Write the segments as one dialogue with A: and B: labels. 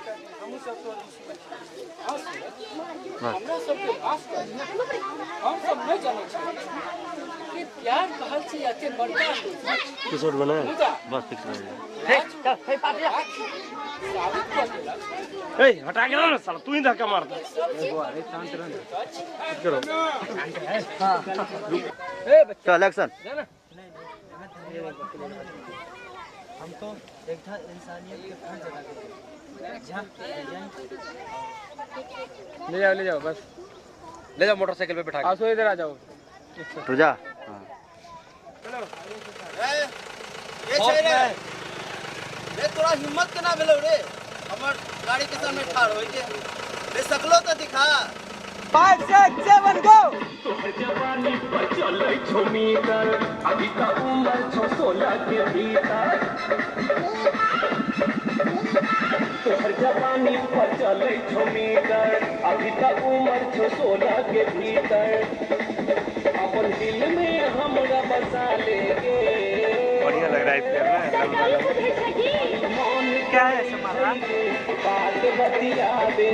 A: हमहूँ सब तोहर दुश्मन छी। हाँ सूरज, हमरा सबके माफ कर। हम सब नहीं जानै छी कि प्यार कहल छी एते बड़का
B: एपिसोड बनाए
A: मुदा
B: बस फिक्स हो गया।
A: चल हे पाटिया साबित कर देलक।
B: ए हटा के ना साला, तू ही धक्का मारता।
A: अरे शांत रह
B: करो।
A: ए बच्चा
B: चल एक्शन।
A: जाना।
C: हमको एक था इंसानियत के फर्ज अदा करना। जहाँ
A: ले जाओ बस
D: ले जाओ मोटरसाइकिल पे बैठा के।
A: आसो इधर आ जाओ।
B: तू जा। हां
A: चलो।
C: ए ये छै रे, रे तोरा हिम्मत केना भेलौ रे हमर गाड़ी के सामने ठाढ़ होय के? रे सकलो तो दिखा।
A: 5 6 7 गो।
E: तोहर जवानी पर चलै छौ मीटर, अभी त उम्र छौ 16 के भीतर। तोहर जवानी पर चलै छौ मीटर, अभी त उम्र छौ 16 के भीतर। अपन दिल में हमरा बसा ले गे।
B: बढ़िया लग रहा है प्यार ना।
A: क्या है समाधान?
E: बात बतिया दे।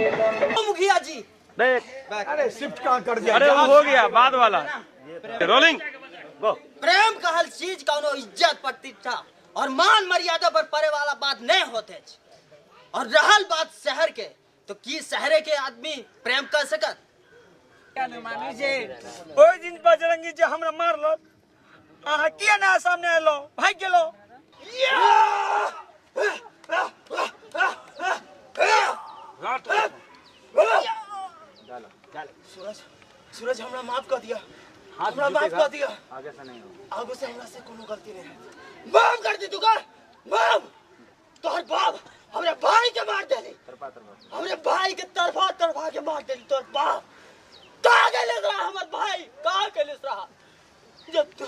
C: मुखिया जी
B: देख
F: अरे शिफ्ट कहाँ कर दिया?
B: अरे वो हो गया बाद वाला। रोलिंग गो।
C: प्रेम कहल चीज कौनो इज्जत प्रतिष्ठा और मान मर्यादा पर पड़े वाला बात नहीं होते। और रहल बात शहर के, तो की शहरे के आदमी प्रेम कर सकत?
A: ओहि दिन बजरंगी जे हमरा मारलक, अहाँ किया ना सामने एलो, भागि गेलो।
C: सूरज, सूरज हमरा माफ कर दिया, हमरा माफ कर दिया। आगे से नहीं हो, आगे से हमरा से कोनो गलती नहीं है। माफ कर दी तू का माफ। तोहर बाप हमरे भाई के मार देली, हमरे भाई के तरफा तरफा के मार देली। तोहर बाप का गेले रहा हमर भाई, का गेले रहा जब तू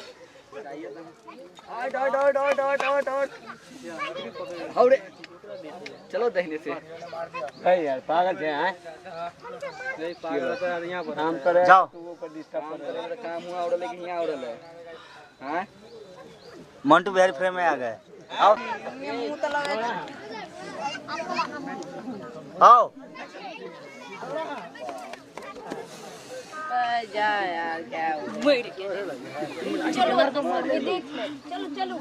A: out out out out out out. हौरे चलो दहिने से।
B: अरे यार पागल थे हैं।
A: नहीं पागल तो यार यहां पर काम करे
B: जाओ।
A: तो वो पर डिस्टर्ब कर रहे, काम हुआ और लेकिन यहां और है। हां
C: मंटू बिहारी फ्रेम में आ गए। आओ आओ
G: जा यार क्या
H: चलो देख चलो चलो।